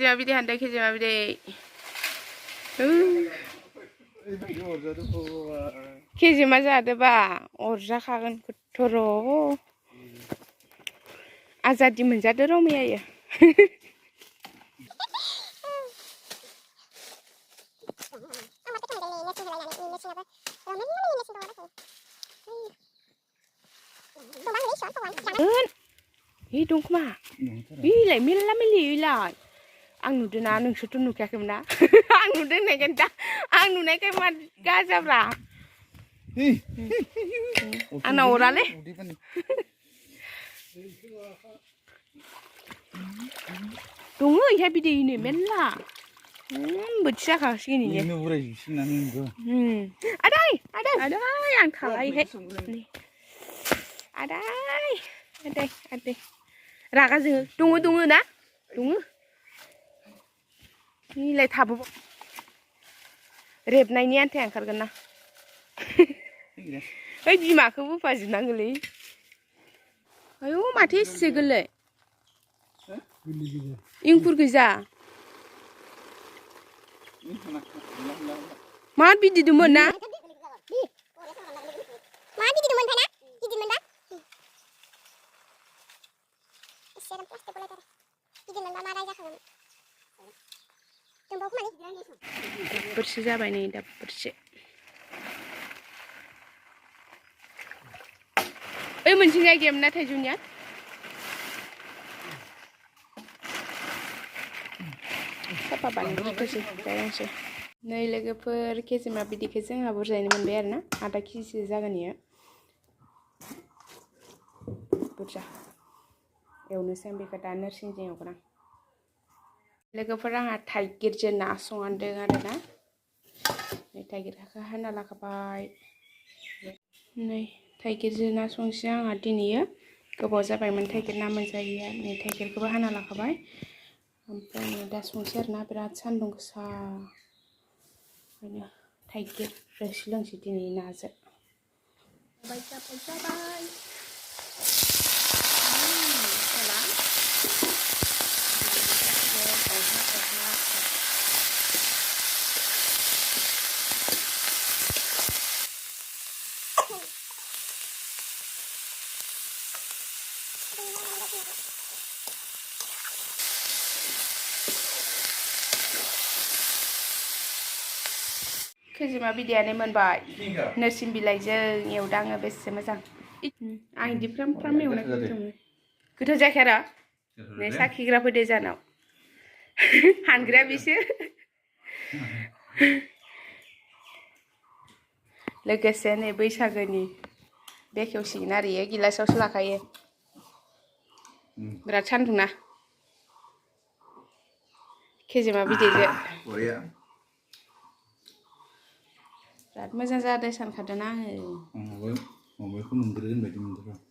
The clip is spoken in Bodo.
खिजिमा बिदै हानदों खिजिमा बिदै खिजिमा जादोबा अरजाखागोन खथ'र' आजादि मोनजादो रमायायो Ih dong kuma. Ih mila mili lah. Ang nudu na nung sutu nuk yakin na. Ang nudu negen ta. Ang nudu negen mat gaza bra. Ana orale. Dong ya bide ini mela. Beca kah sini ni. Ini urai sini nanggu. Adai yang thalai he. Adai. Raga जोङो दङ ना दङ निलाय थाबो रेबनायनि आन्थाया ओंखारगोन ना ओइ बिमाखौ बोफाजोबनांगौलै आयौ माथो एसे गोरलै इंखुर गोजा मा बिदिदोंमोन ना मा बिदिदोंमोन फाना बिदिमोन ना Seram plastik boleh tarik. Izin dan marah aja kan. Tunggu aku mana? Bersih apa ini? Dah bersih. Mencing lagi mana tajunya? Siapa banding itu sih? Kayaknya sih. Nah, lagi per kizima bidi kizing abur saya ini membayar na. Ada kisi zagan ya. Bursa. एवनोसै बेखौ दा नोरसिंजों एवगोन आं लोगोफोर आंहा थाइगिरजों ना संदों आरोना नै थाइगिरखौ हाना लाखाबाय नै थाइगिरजों ना संसै आंहा दिनैयो गोबाव जाबायमोन थाइगिर ना मोनजायैया नै थाइगिरखौबो हाना लाखाबाय ओमफ्राय दा संसै आरोना बिराद सान्दुं गोसा ओंखायनो थाइगिर रोसि लोंसै दिनै नाजों जाबाय खिजिमा बिदैयानो मोनबाय नोरसिं बिलाइजों एवदों आङो बेसे मोजां आं इदि फ्राम फ्राम एवनायखौ मोजां मोनो गोथाव जायाखै आरो नै साखिग्रा फैदो जानाव हानग्राया बिसो लोगोसे नै बैसागोनि बेखेवसिगोन आरो इयो गिलासावसो लाखायो बिराद सान्दुं ना खिजिमा बिदैजों बिराद मोजां जादों सानखादों आङो माबाखौ मोनग्रोगोन बायदि मोनदों